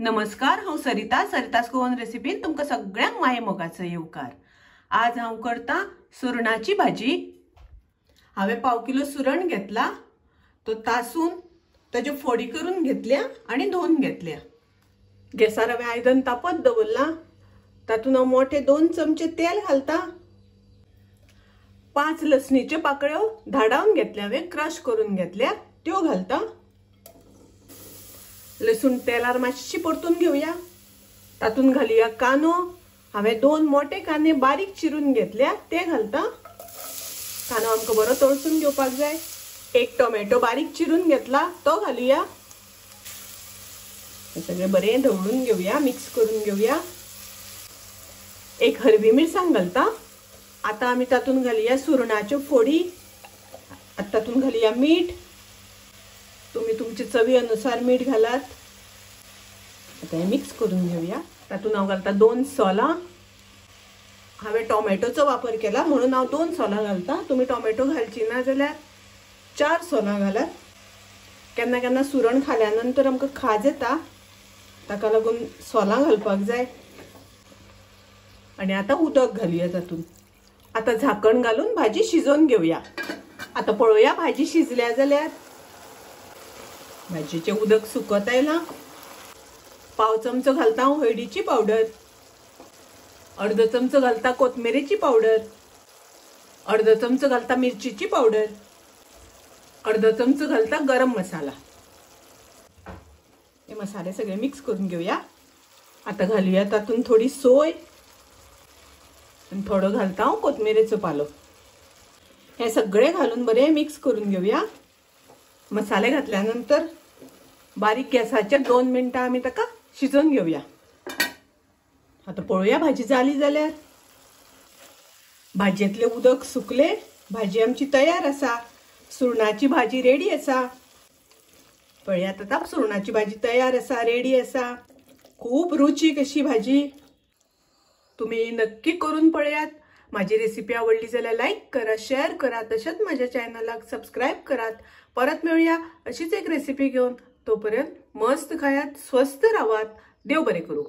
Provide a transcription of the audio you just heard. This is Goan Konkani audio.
नमस्कार, हांव सरिता, सरितास गोवन रेसिपीन तुमकां सगळ्यांक माये मोगाचो येवकार। आज हांव करता सुरणाची भाजी। हांवें पाव किलो सुरण घेतला, तो तासून ताच्यो फोडी करून घेतल्या आनी धुवन घेतल्या। गॅसार हांवें आयदन तापत दवरलां, तातूंत हांव मोठे 2 चमचे तेल घालता। 5 लसणीच्यो पाकळ्यो धाडावन घेतल्या हांवें, क्रश करून घेतल्या, त्यो घालता। लसूण तेलार मातशी परतून घेवया। तातूंत घालुया कांदो, हांवें 2 मोठे कांदे बारीक चिरून घेतल्या ते घालता। कांदो आमकां बरो तळसून घेवपाक जाय। 1 टोमॅटो बारीक चिरून घेतला तो घालुया। हे सगळें बरें धवळून घेवया, मिक्स करून घेवया। 1 हरवी मिरसांग घालता। आतां आमी तातूंत घालुया सुरणाच्यो फोडी, तातूंत घालुया मीठ। तुम्ही तुमचे चवी अनुसार मीठ घालात। आता हे मिक्स करून घेऊया। तातूंत हांव घालता 2 सोलां। हांवें टोमॅटोचो वापर केला म्हणून हांव 2 सोलां घालता। तुम्ही टोमॅटो घालची ना जाल्यार 4 सोलां घालात। केन्ना केन्ना सुरण खाल्या नंतर आमकां खाज येता, ताका लागून सोलां घालपाक जाय। आनी आतां उदक घालुया तातूंत। आतां झाकण घालून भाजी शिजोवन घेवया। आतां पळोवया भाजी शिजल्या जाल्यार। भाजयेचें उदक सुकत आयलां। 1/4 चमचो घालता हांव हळदीची पावडर, 1/2 चमचो घालता कोथमिरेची पावडर, 1/2 चमचो घालता मिरचीची पावडर, 1/2 चमचो घालता गरम मसाला। हे मसाले सगळे मिक्स करून घेवया। आतां घालुया तातूंत थोडी सोय आनी थोडो घालता हांव कोथमिरेचो पालो। हे सगळे घालून बरें मिक्स करून घेवया। मसाले घातल्या नंतर बारीक गॅसाचेर 2 मिनटां आमी ताका शिजोवन घेवया। आतां पळोवया भाजी जाली जाल्यार। भाजयेंतलें उदक सुकलें, भाजी आमची तयार आसा। सुरणाची भाजी रेडी आसा। पळयात आतां सुरणाची भाजी तयार आसा, रेडी आसा। खूब रुचीक अशी भाजी, तुमी नक्की करून पळयात। माझी रेसिपी आवडली जाल्यार लाईक करा, शेअर करा, तशेंच माझ्या चॅनलाक सबस्क्राईब करात। परत मेळुया अशीच एक रेसिपी घेवन। तोपर्यंत मस्त खायात, स्वस्थ रावात। देव बरें करूं।